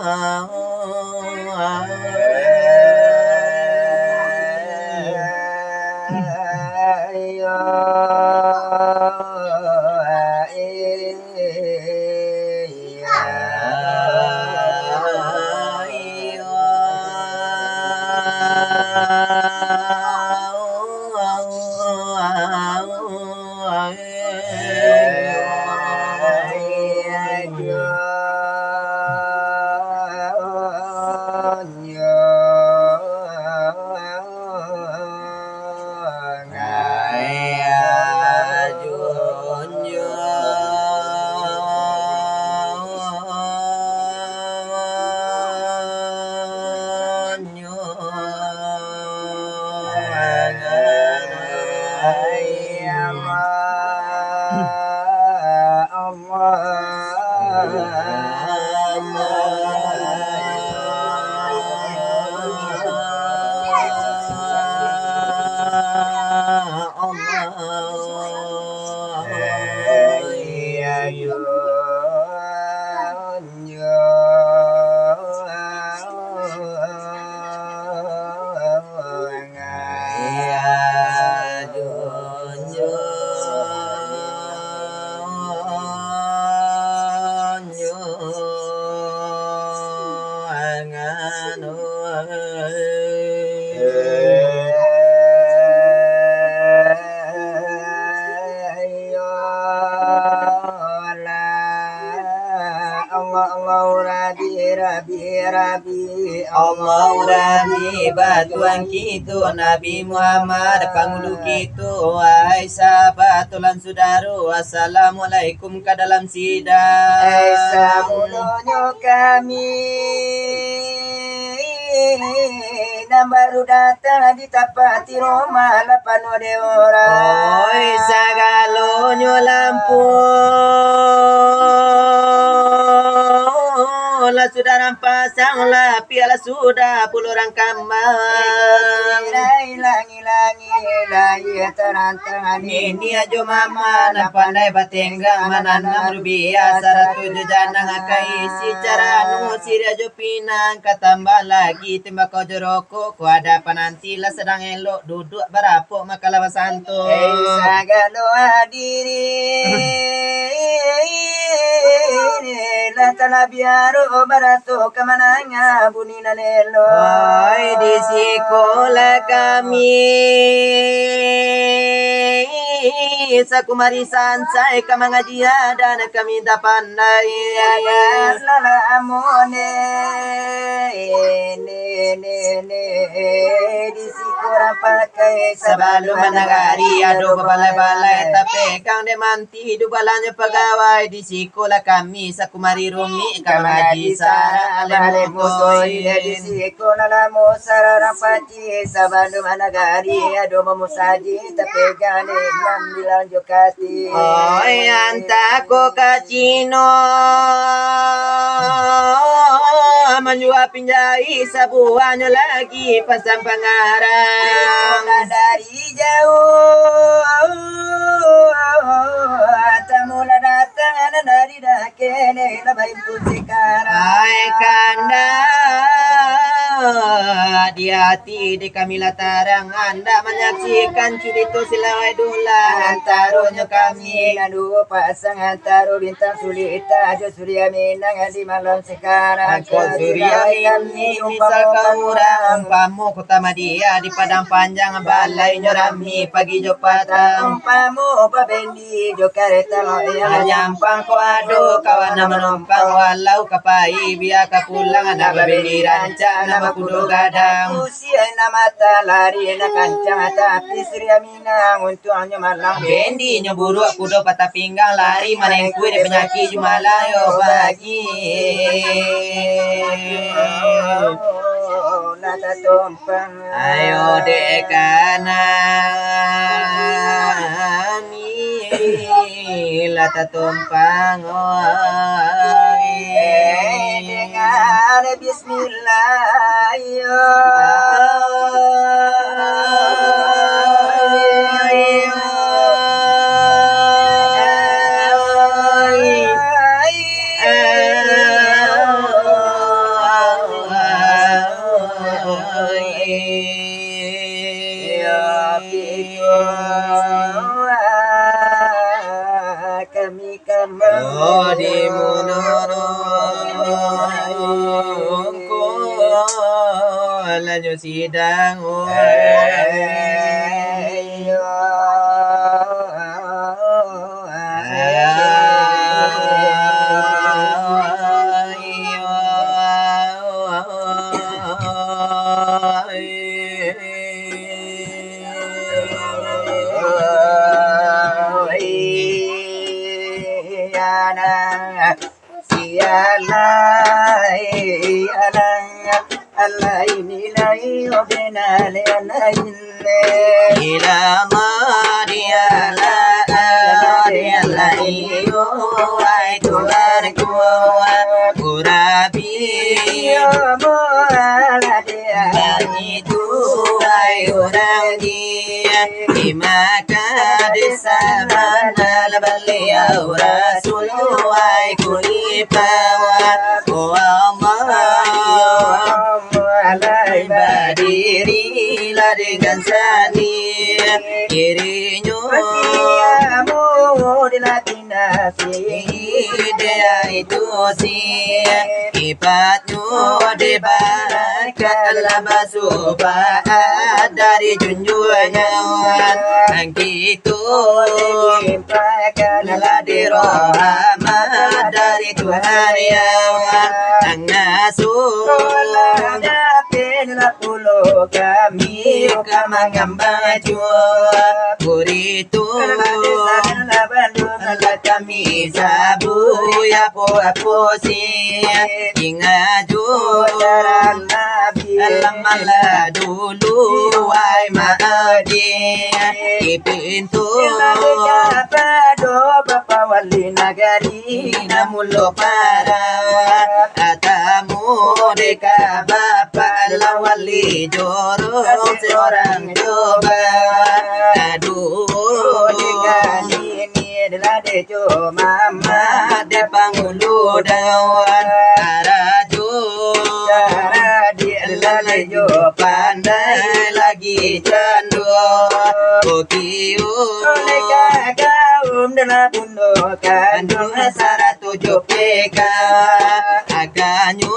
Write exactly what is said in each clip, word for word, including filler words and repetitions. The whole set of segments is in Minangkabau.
Allahu Rabbi, Rabbi, Allahu Rabbi, batuan kito, Nabi Muhammad, pangulu kito, wahai sahabat, tulan sudaro, assalamualaikum ka dalam sidang. Ai, samulonyo kami nan baru datang di tapati rumah lah panuah dek urang. Oi, sagalonyo lampu lah sudah rampasang, lah piak lah sudah pulo rangkamang. Lai langi-langi, lai tarantang. Nini ajo mama nan pandai batenggang, mananam rubiah sarato jo janang, akai isi carano siriah jo pinang, ka tambah lagi tembakau jo rokok, ko ada pananti lah sadang elok, duduak barapok makalah basanto. Hei, sagalo hadirin, lah talabiah aro baraso ka manangah bunyi nan elok. Oi, di sikolah kami, sakumari sansai ka mangaji, adan kami tapandai. Adan lah amone, ne, ne, ne, di siko urang pakai. Sabalun managari ado babalai-balai, tapegang dek manti, dubalanyo pagawai. Di sikolah kami sakumari rumik, ka mangaji sarak aleh mutoi. Di siko nan lamo sararang pati, sabalun managari ado mamusaji, tapegang dek nan bilang jo kati. Oi, antah ko ka Cino, manjua pinjai sabuahnyo lagi pasang pangarang. Dari jauah, tamu lah datang dari dakek, lah baimpun sekarang. Ai kanda, di ati dek kami lah tarang, andak manyaksikan curito silawai dulang antaronyo kami nan duo pasang, antaro Bintang Sulita jo Suria Minang di malam sekarang. Angkau Suria Minang misal ka urang, umpamo Kota Madia di Padang Panjang, balainyo rami pagi jo patang. Umpamo Pak Bendi jo kareta loyang, manyampang ko ado kawan nan manumpang, walau ka pai bia ka pulang, nan babendi rancak, nan bakudo gadang. Usia nan mata lari nan kancang, tapi Suria Minang untuangnyo malang. Bendinyo buruak kudo patah pinggang, lari manengkui dek panyakik jumalah yo bagi. Lah tatumpang. Ayo dek kanani lah tatumpang, oi. Eh, dengan bismillah, yo. Nyo sidang, oh. Sialah, sialah, alai nilai obena le alai ne. Ila ma diala, diala iyo, ai Tuhan ku, ku Rabbi. Iyo mo ala diala itu, ai urang di Maka di sabana baliau Rasul, wahai ku ipa, oh Allah, alai badiri lah dengan sani, dirinyo dilatih nasi, dia itu si ipa Nyo dibarakat lah basubahat dari junjuangan. Angkitu lah dirahmat dari Tuhan yang ngasuh. Pulo kami ka mangamba jua. Kuri tu lah kami sabu, apo-apo si ingat jo. Lamalah dulu, wai maaf di pintu. Kapado Bapak Wali Nagari, namulo para atamu deka Bapak Lawali Jorong seorang coba. Aduh, deka ini adalah Dejo Mamat di Pangulu Dawan. Arajo, Arajo adalah Dejo pandai lagi cando. Okiu, deka gaum dalam bundo kandung sarato jo peka. Aganyo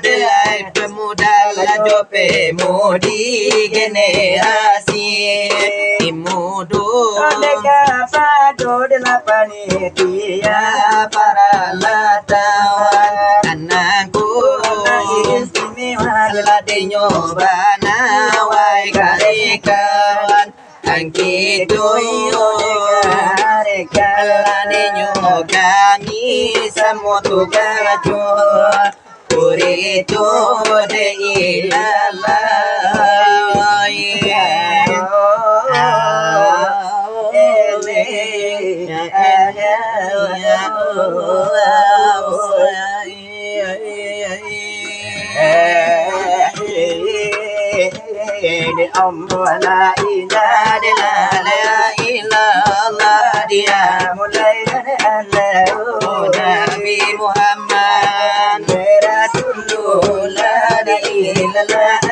dek pemuda lah jo pemudi generasi mudo. Deka pado dek panitia paralatawan. Anangku istimewa lah dinyo bana, wai karekawan. Angkitu yo, kaladinyo kami samo tu karajo, kuritu de ilalai. Di Allah la ilaha illallah, dia mulai dari Allah. Oh, Nabi Muhammad, Rasulullah, la ilaha illallah.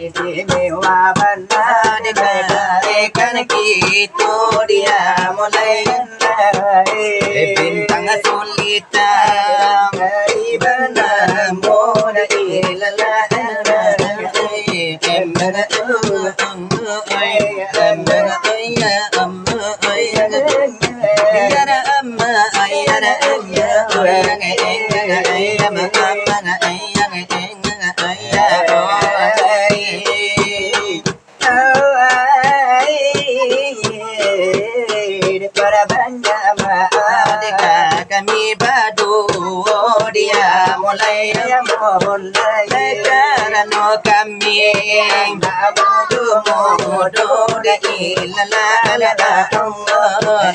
Istimewa bana dibarikan kito dia mulai. Bintang sulit Para banyak maaf. Deka kami baduo dia mulai. Dia mulai. Karano kami mudo-mudo dari lala Allah.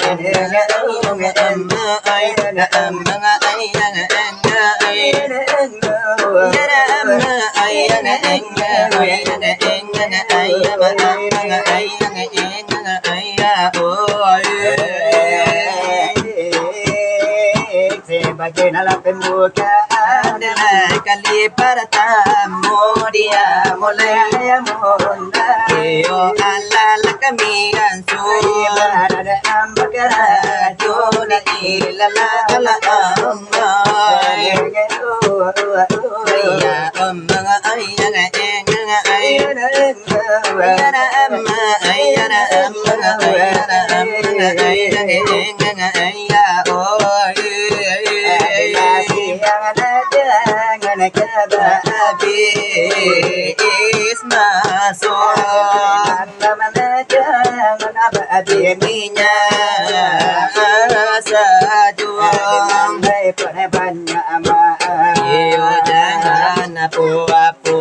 Sebagai dalam pembukaan. Adalah kali partamo dia mulai mundang. Iyo, alah lah kami ansua. Karajo lah ilalah Allah. Ya Allah, ay, ay, ay, ay, ay. Iyo, jangan apo-apo.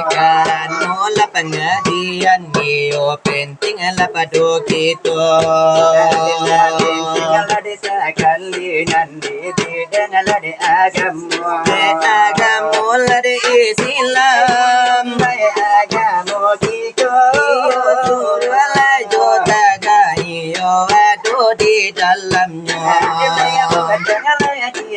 Karano lah pangajian, iyo, penting lah pado kito. Sakali nan di bidang lah di agamo. Di agamo lah di Islam. Di agamo kito. Iyo, suruah lah jo tagak, iyo, ado di dalamnyo. Di agamo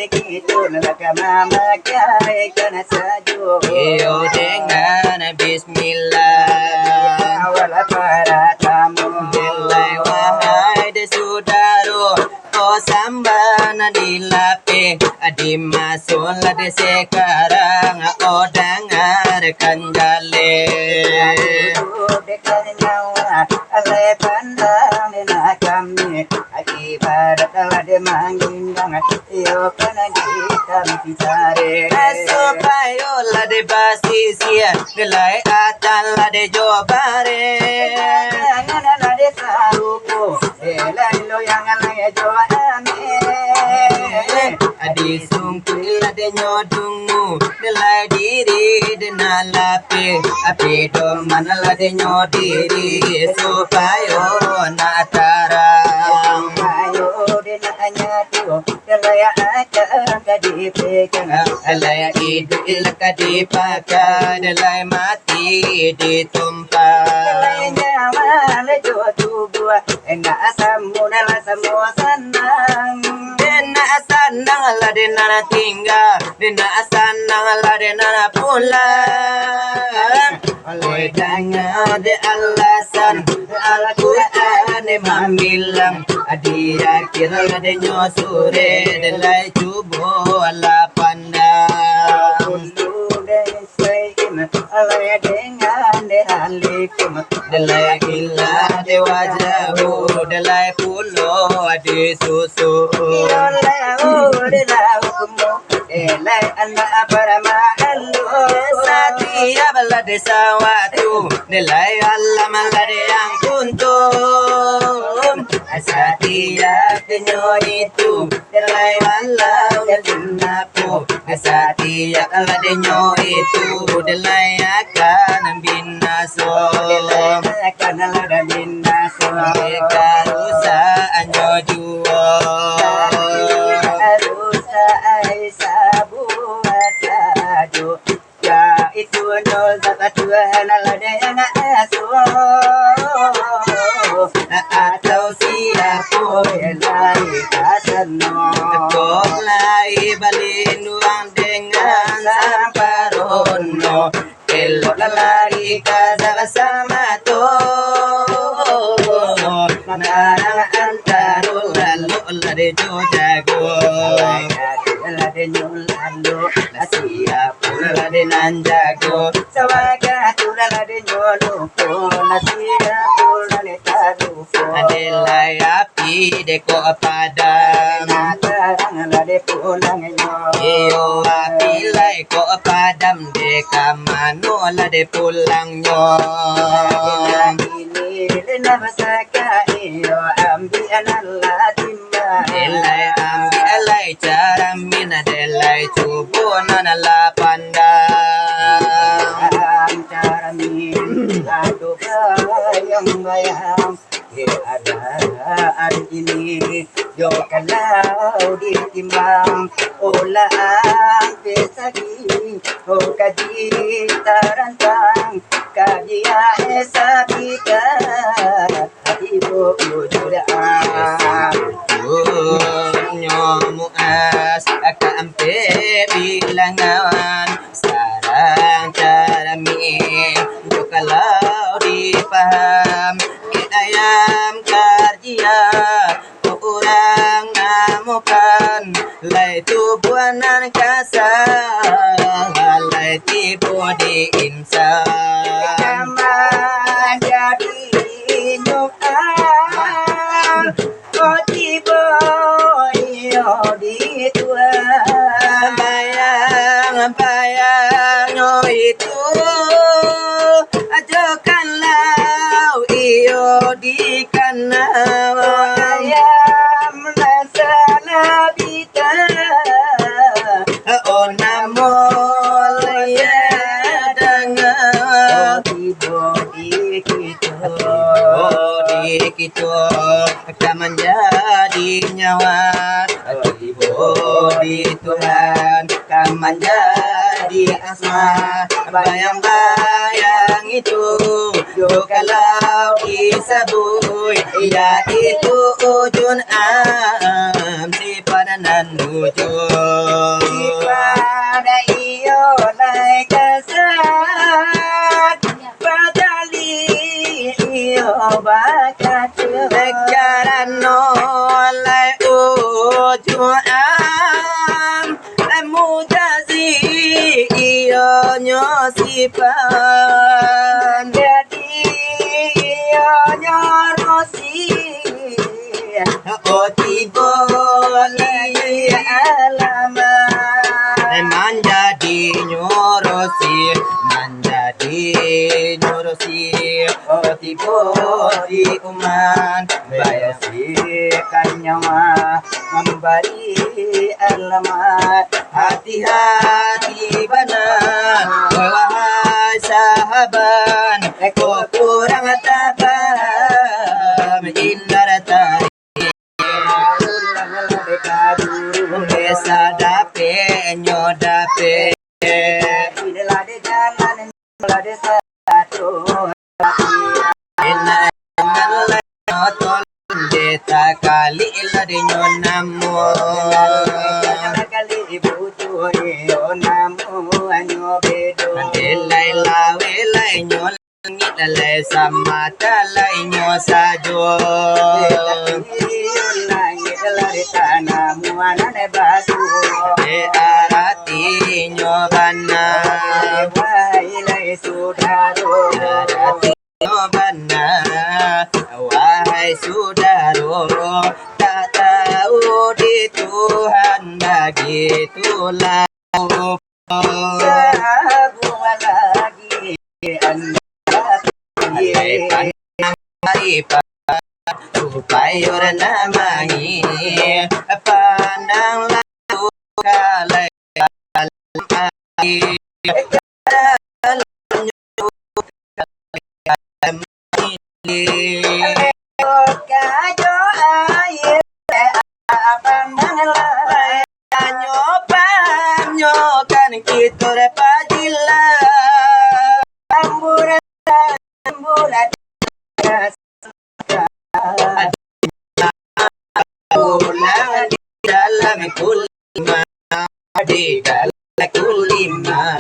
kito lah ka mamakaikan sajo. Iyo, dengan bismillah. Awal paratamo. Bilai wahai de sudaro, ko sambah nan dilapeh, di maso lah de sekarang, o dangarkan jaleh. Duduk dekat nyawa, alai pandang dek kami, ibarat lah de mangindang, iyo kan di kami sare. Supayo lah de basisia, Delai atan lah de jo bareh. Jangan lah de sarupo, delai loyang lah jo ameh. Adi sungkuik lah de nyo dungu, delai diri de nak lapeh. Api doman lah de nyo diri, supayo nak tarang. Supayo de nak nyatu, delai akan ka dipegang. Delai iduik lah ka dipakai, delai mati ditumpak. Delai nyawa lah jo tubuah, nak samo lah samo sanang. De nak sanang lah de nak tingga, de nak sanang lah de nak pulang. Oi, danga de alasan Al-Quran mambilang, di akhir lah de nyo surek, delai cubo lah pandang. Kullu syai'in alai dengan de alikum. Delai illa de wajahu, delai pulo de susu. Iyo lahu de lahu kumu, delai anak parama Allah. Satiap lah de sawatu, delai alam lah de yang kuntum. Satiap nyo itu, delai walau Satiap lah de nyo itu, delai akan binaso. Delai akan lah de binaso. Dek karusaannyo juo. Karusak ai sabuah sajo. Ya, itu nyo sabab Tuhan lah de nak asuh. Atau siapo lai ka sano. Kok lai balinduang dengan samparono. Elok lah lari ka samato. Manang antaro lalok lah de jo jago. Lah de nyo lalok, lah siapo lah de nan jago. Sawaga tu lah de nyo lupo, lah siapo lah de talupo. Adelai api de kok padam. Nah, tarang lah de pulangnyo. Iyo, api lai kok padam, de ka mano lah de pulangnyo. Ini lena basaka iyo, ambiak nan lah timbang. Delai ambiak lai caramin, delai cubo nan lah pandang. Caramin, aduh bayang-bayang. He, ada hari ini, yo kalau ditimbang, olah ampe sagi, oh kaji tarantang, kaji ae sabika, hati bo ujudah. ayam, kek ayam karjia, urang namokan, lai tubuah nan kasa, lai tibo di insan. Ka manjadinyo, ah, oh, tibo iyo di Tuhan. Bayang-bayangnyo itu, ajokanlah iyo di kanai. Ayam nan salah bita, oh, namo lai danga. Oh, tibo di kito, oh, di kito, ka manjadi nyawa. Tibo di Tuhan, ka manjadi asma. Bayang-bayang itu, jo kalau disabuik, yaitu ujun am, sifat nan ujun. Sifat iyo lai kasat, padali iyo bakato. Karano lai ujun am, mujazi iyonyo sifat. Jadi iyonyo rosi, oh, tibo di alamat. Manjadinyo rosi, manjadinyo rosi, oh, tibo di uman. Bayasikan nyawa, mambari alamat. Hati-hati bana, wahai sahabat, kok kurang tabam, indak tadi. Desa dapek nyo dapek. Inilah di jalan, inilah di satu. Enak notol, deta kali lah dinyo namo. Kali butuh iyo namo anyo bedo. Delai lawe lai nyo langik, lalai samata lai nyo sajo. Langik, lalai tanah muanan batu. Eh, aratinyo bana. Wahai lai sudaro. Aratinyo bana. Wahai sudaro. Tak tahu di Tuhan bagitulah. Sabuah lagi anda. Andai pandang dari pa-, supayo rendah mangi, pandanglah kalai kajo aie pandang lai. Panyo-panyokan kito dek pajilah. Ambulan, ambulan. Pulang di dalam kulima, di dalam kulima.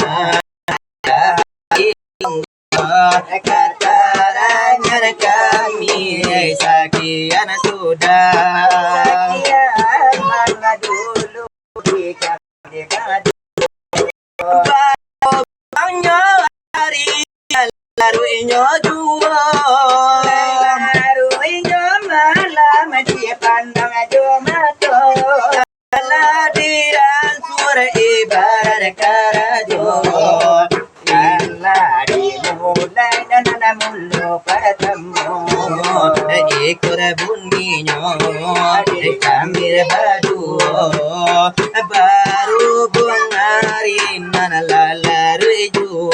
Katarangan kami sakian sudah. Sakian manga dulu di kami. Baruinyo hari, laruinyo juo. Laruinyo malam dipandang jo mato. Lah diansur ibarat karajo. Lah dimulai nan mulo patamo. Ikut buninyo, kami baduo. Barubuang ari nan lah laruih juo.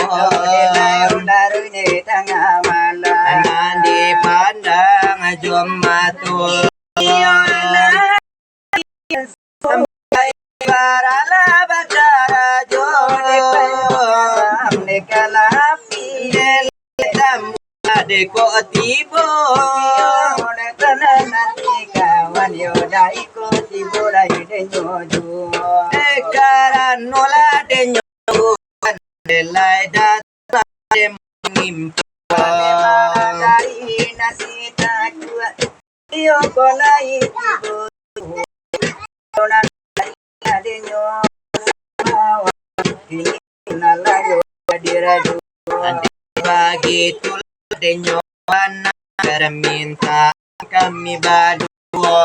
Laruih di tangah malam. Nan dipandang jo mato. Sampai baralah bakarajo. Dek kalapi. Dek tamu dek kok tibo. Dek kanan nanti kawan yo dai kok tibo lai denyo juo. Dek karano lah denyo kan delai datang dem mimpi. si takuak. Iyo ko lai tibo. Nan adinyo kini nan layo diradu. Bagitu adinyo bana permintaan kami baduo.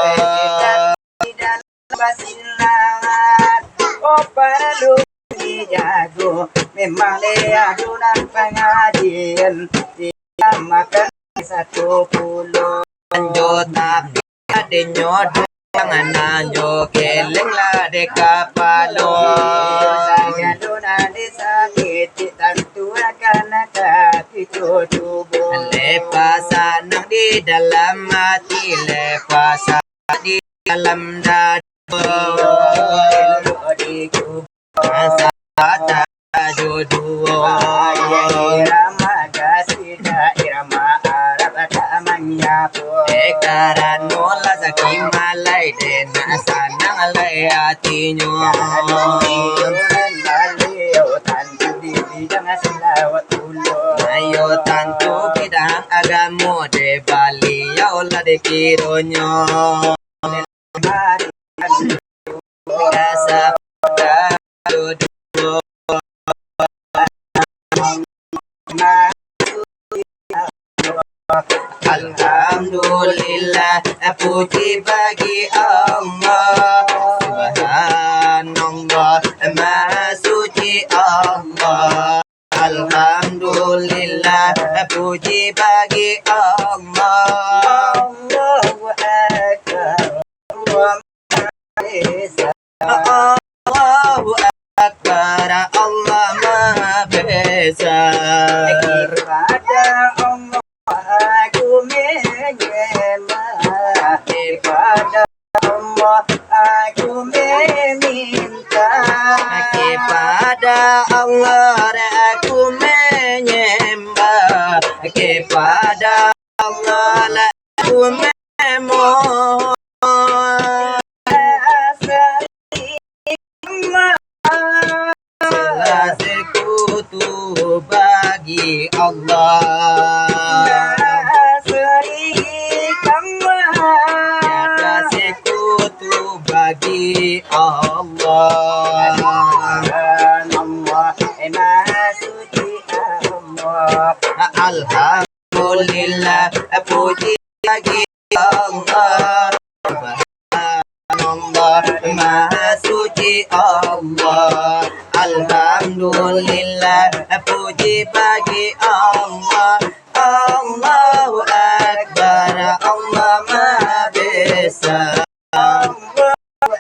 Di dalam basilangan, oh, paralu dijago. Memang le ado nan pangajian, tidak makan satu pulo. Anjo tapi adinyo duang, anjo geleng lah dek kapalo. Sagalo nan disakiti tantu akan ka kito cubo. Lepas sanang di dalam hati, lepas di dalam dado. Asa tajodoh. Irama kasida, irama Arab tak manyapo. Eh, karano lah saki malai, dek nak sanang lai hatinyo. Baliau tantu di bidang salawat pulo. Ayo tantu bidang agamo, dek baliau lah dikironyo. Alhamdulillah, puji bagi Allah. Subhanallah, Maha Suci Allah. Alhamdulillah, puji bagi Allah. Allahu Akbar. Allahu Akbar, Allah Maha Besar. Kepada Allah aku menyembah, kepada Allah aku meminta. Kepada Allah aku menyembah, kepada Allah lah aku memohon. Segala sekutu bagi Allah. Tiada sekutu bagi Allah. Subhanallah, Maha Suci Allah. Alhamdulillah, puji bagi Allah. Subhanallah, Maha Suci Allah. Alhamdulillah, puji bagi Allah. Allahu Akbar, Allah Maha Besar. Allahu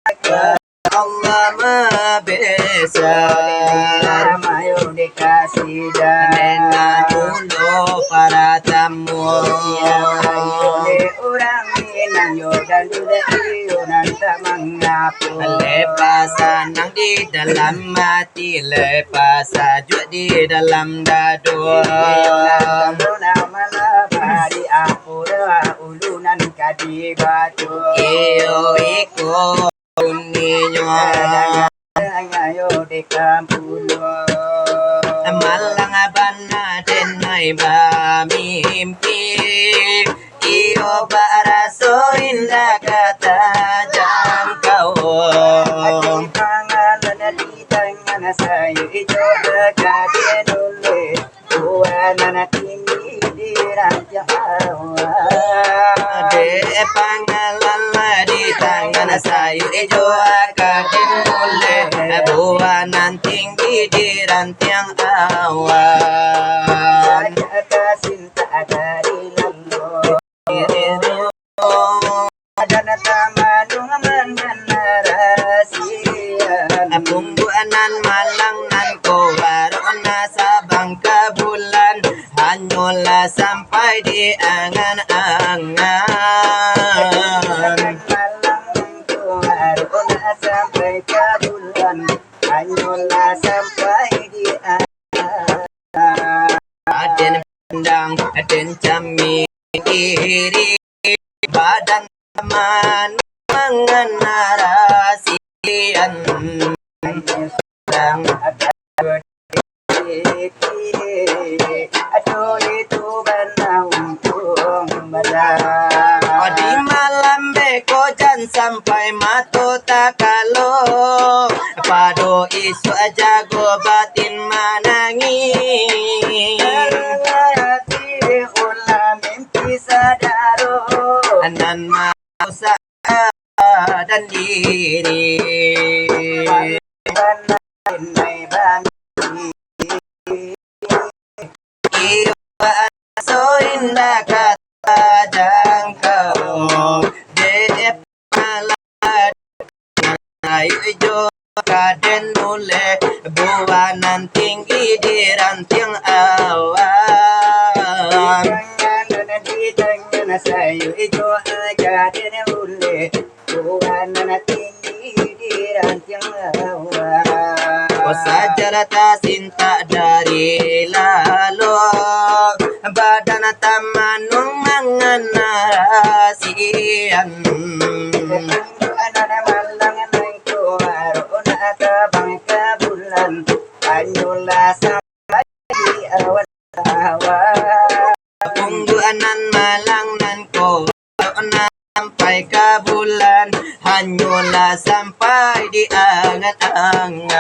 Akbar, Allah Maha Besar. Mayo dikasih dah. Dengar dulu para tamu. Iyo, iyo, dek urang Minang yo dan dek iyo nan tak mangapo. Lepas sanang di dalam hati, lepas sajuak di dalam dado. Iyo, nan tamu nan malapari apo doa ulu nan ka dibaco. Iyo, iko bunyinyo. Ayo di kampulo. Malang bana denai bamimpi. Iyo baraso indak ka tajangkau. Di pangalan di tangan sayo ijo ka den ulih. Buah nan tinggi di rantiang awan. Dek pangalan di tangan sayo ijo ka den ulih. Buah nan tinggi di rantiang awan. Saja tasintak dari lalo. Dan tamanung manganarasian. Pungguanan malang nan ko warok na sabangka bulan, hanyolah sampai di angan-angan. Malang nan ko warok na sampai ka bulan, hanyolah sampai di angan. Aden pandang, aden cami diri, badan taman manganarasian. Sadang ada diri, Aduh, itu bana untuang bana. Di malam beko jan sampai mato takalo, pado isuak jago batin manangih. Hati ulah mimpi sadaro. Nan mausak dan diri. Iyo, so indah kata jangkau, dek malah ayu jo kaden mulai, buah nan tinggi di rantiang awan. Di tangan sayu ijo kaden mulai, buah nan tinggi di rantiang awan. Ko sajarah tasintak dari lalo, badan tamanuang mangana rasian. Anak malang nangko, nak tabang ka bulan, hanyolah sampai di awan. Pungguanan malang nan ko sampai ka bulan, hanyolah sampai di angan-angan.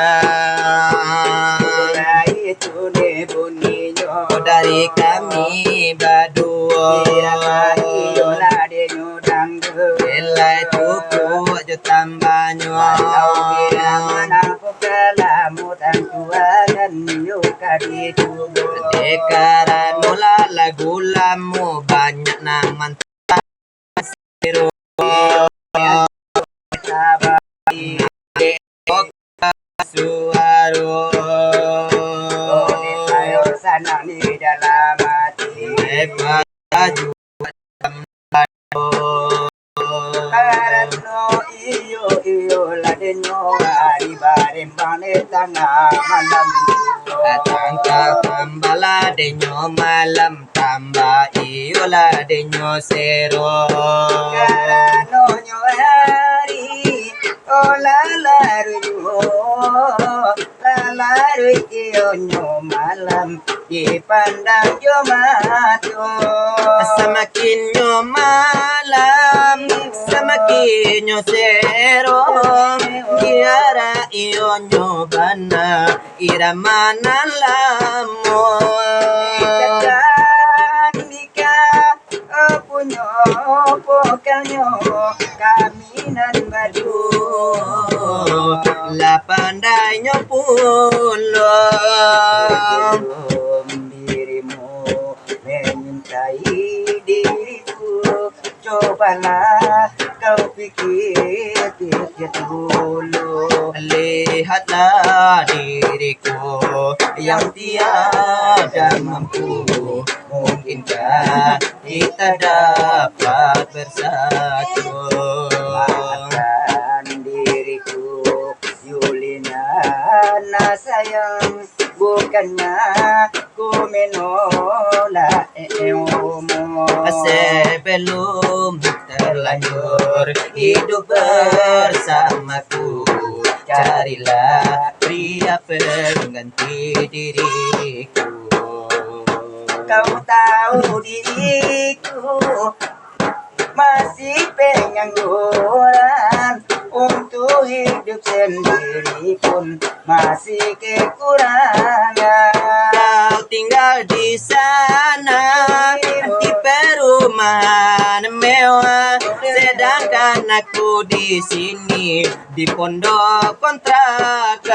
Itu ni buninyo dari kami baduo. Iyolah denyo dangdut. Elai cukup jo tambahnyo. Walau kira manang Kalamu tantuangan iyo ka ditubuah. Dek karano lah lagu lamo banyak nan mantap siro. Sabar. Dek suaro. Oh, dek ayo sanang di dalam hati. Dek baju Karano iyo, iyo lah denyo ari barembang di tangah malam. Tangkah tambah lah denyo malam, tambah iyo lah denyo sero. Karano nyo ari, oh lah laruihnyo, lah laruih iyo nyo malam, dipandang jo mato. Samakin nyo malam, samakin nyo sero, diarak iyo nyo bana, irama nan lamo. Dikatakan nikah, punyo pokalnyo, kami nan baduo. Lah pandainyo pulo. Dirimu menyintai diriku, cobalah kau pikir-pikir dulu. Lihatlah diriku yang tiada mampu, mungkinkah kita dapat bersatu? Maafkan diriku, Yulina nak sayang, bukannya ku menolak ilmu. Sebelum terlanjur hidup bersamaku, carilah pria pengganti diriku. Kau tahu diriku masih pengangguran, untuk hidup sendiri pun masih kekurangan. Kau tinggal di sana, di perumahan mewah, sedangkan aku di sini, di pondok kontrakan.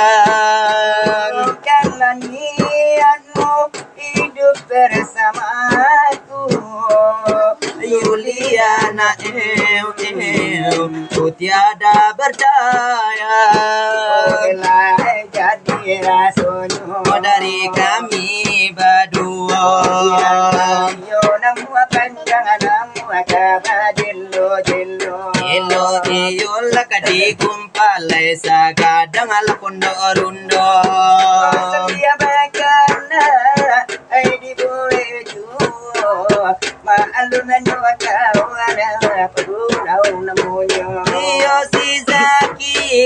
Bukanlah niatmu hidup bersamaku, Yuliana, eh, eh, ku tiada berdaya. Okelah, jadi rasonyo dari kami baduo. Iyo, namuah panjang, namuah ka bajelo-jelo. Elok iyolah ka digumpa lai sagadang lah pondok rundo. Satiap bakana ai dibuek juo. Maklum nyo kawan, pagurau namonyo. Iyo si Zaki,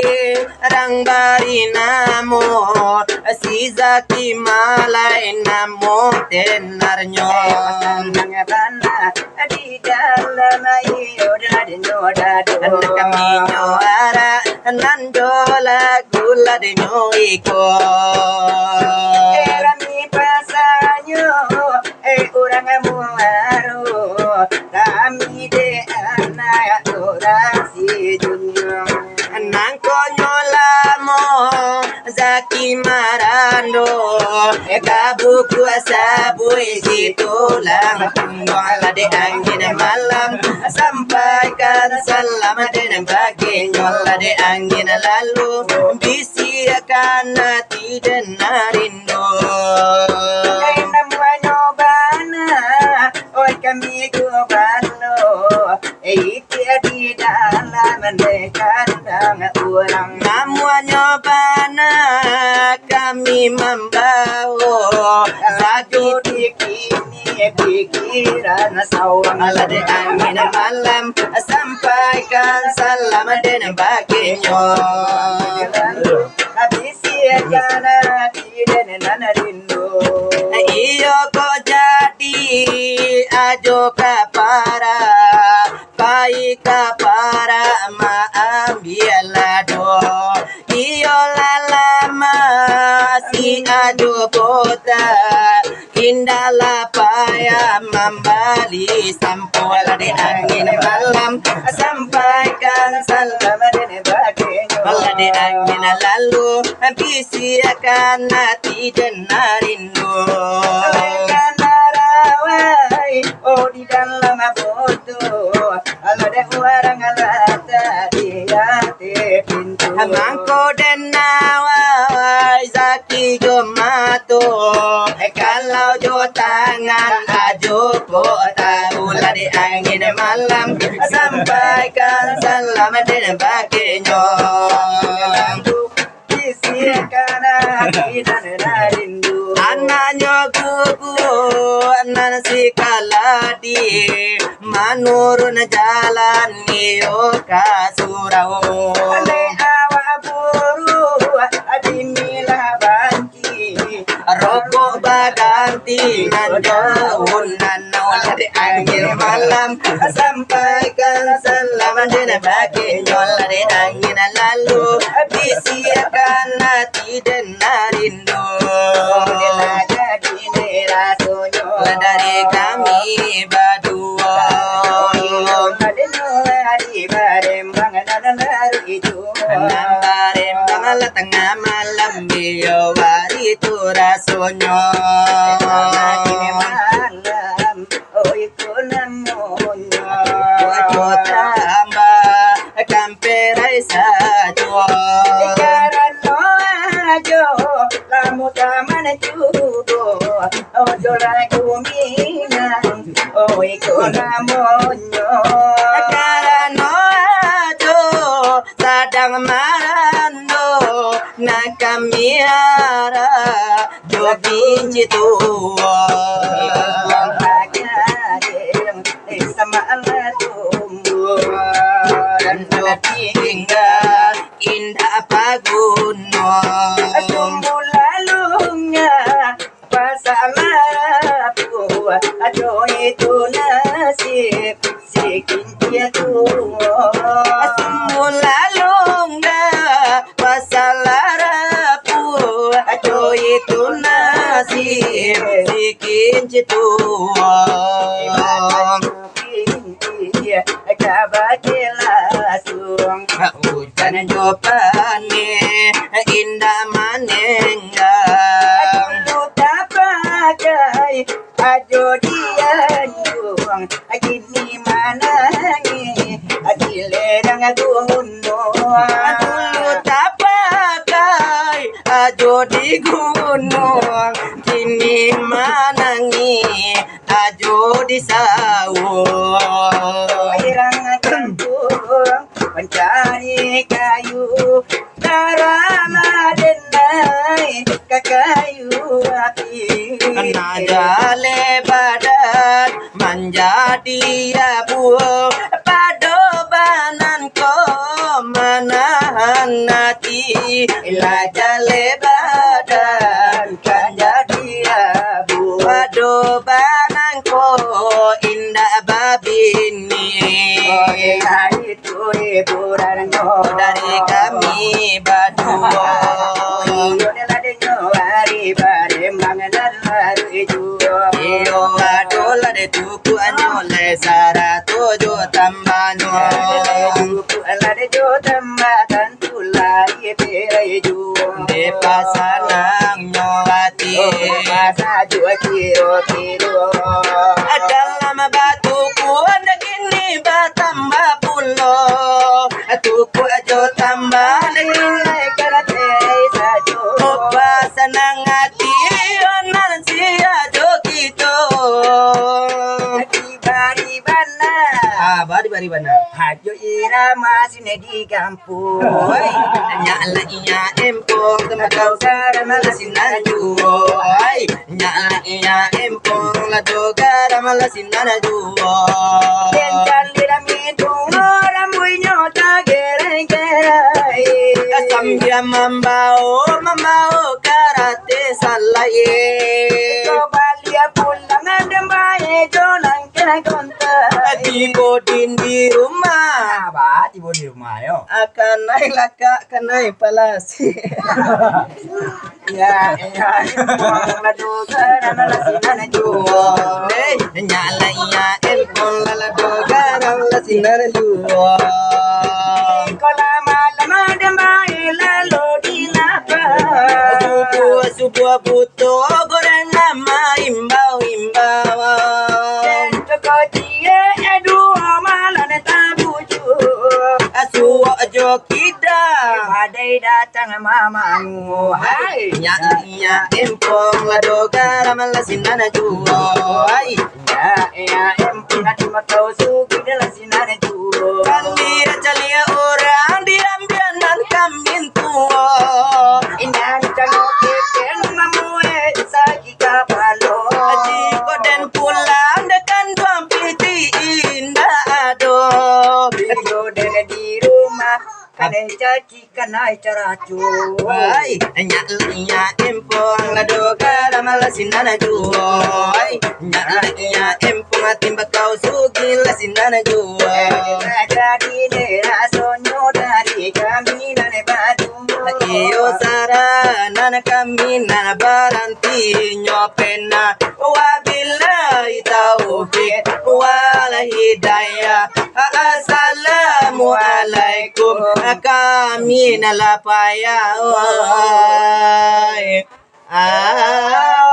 rang Bari namo si Zaki Malai, namo tenarnyo. Sanang bana di dalam iyo dadinyo dado. Kaminyo arak nan jo lagu ladinyo iko. Erami pasanyo, eh, urang Muaro, kami dek anak urang Sidunia. Nangkonyo lamo Zaki Marando, eh, ka buku sabuik si tulang pungguang. Lah dek angin malam sampaikan salam den baginyo. Lah dek angin lalu bisiakan ati den nan rindu. Namuanyo bana, oi kami tu balo, eh, itia di dalam dek kandang urang. Namuanyo bana kami mambawo, sakik di kini pikiran sawang. Lah dek angin malam sampaikan salam den baginyo. Bisiakan ati den nan rindu. Iyo ko jadi ajo ka parak, pai ka parak maambiak lado. Iyo lah lama si ajo botak, indak lah payah mambali sampo. Lah dek angin malam sampaikan salam den baginyo. Lah dek angin lalu bisiakan ati den nan rindu. Kan arawai, oh, di dalam foto, alah dek urang lah tadi ati pintu. Mangko den awai Zaki jo mato, kalau jo tangan ajo ko tahu. Lah dek angin malam sampaikan salam den baginyo. Bisiakan ati den nan rindu. Anaknyo gugu nan si Kaladi, manurun jalan iyo ka surau. Dek awak buru, dimilah banci, rokok baganti nan daun nan Lah dek angin malam sampaikan salam den baginyo. Lah dek angin lalu bisiakan ati den nan rindu. Lah jadi ni rasonyo. Lah dari kami baduo. Di Palembang nan baru itu. Nan Palembang lah tangah malam, iyo hari tu rasonyo. Malam, oh, iko namonyo. Ojo tambah kamperai sajo. Karano ajo lamu taman jugo. Ojo lagu Minang, oh, iko namonyo. Karano ajo sadang marando, nan kami arak jo ginci tuo. Sama alat tumbuh dan tinggal indak paguno. Tumbuh lalunga Pasal apo, ajo itu nasib si kincia tu. Sumbu lalung dah pasal arapu, ajo itu nasib si kincia tu. Kincia ka bajelasung. Ujan jo paneh indak manenggang. Dulu tapakai ajo dianjuang, kini manangih di lereng gunuang. Dulu tapakai ajo di gunuang, kini manangih ajo di sawah. Irang kampung mancari kayu, tarama denai ka kayu api. Nah jaleh badan manjadi abu, pado banan ko manahan Nanti lah jaleh badan kan jadi abu. Pado banangko indak babini. Oh, indak itu hiburannyo dari kami baduo. Iyo, lah denyo ari barembang nan baru juo. Iyo, adolah deh tukuaknyo lai sarato jo tambahnyo. Tukuak lah deh jo tambah tantu lai berai juo. Deh pasanangnyo ati. Oh, pasajuak kiro-kiro. Dalam batukuak kini batambah pulo. Tukuak jo tambah lai karateh sajo. Oh, pasanang ati, oh, nan sia jo kito. Bari bana. Ah, bari, bari bana. Hajo irama sine di gampong. Oi, nyak lah iya empong, tembakau garam lah sinan juo. Oi, nyak lah iya empong, lado garam lah sinan juo. Den candi rami tu, rambuinyo tagereng-gereng. Sambia mambao, mambao karateh salai. Ko baliak pulang, den bae jo nangkeh gontai. Tibo din di rumah. Bah, tibo di rumah yo. Akan naik lakak, kan naik palas. Ya, ya, empong lado garam lah sinan juo. Hei, nyak lah iya empong lah lado garam lah sinan juo. Ko lah malam den bae lalu di lapau. Subuah, subuah buto goreng lah maimbau-imbau. Den toko ciek, eh, duo malam den tabujuak. Suok jo kida. Badai datang mamangu, hai. Nyak, nyak, empong, lado garam, lah sinan juo, hai. Nyak, nyak, empong, ati makau sugih, lah sinan juo. Caliak-caliak urang, diambiak nan kamin tuo. Indak cangok kepeng, mamuek sagi kapalo. Jikok den pulang, den kanduang pitih indak ado. Iyo den di rumah, kanai caci, kanai caraco. Ai, nyak lah iya empong, lado garam lah sinan juo. Ai, nyak lah iya empong, ati makau sugih lah sinan juo. Jadi dek rasonyo dari kami nan badu. Iyo, saranan kami nan barantinyo pena. Wabillahi taufik wal hidayah. Assalamualaikum. Kami nan lah payah. Oi. Ah,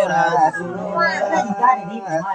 Rasulullah.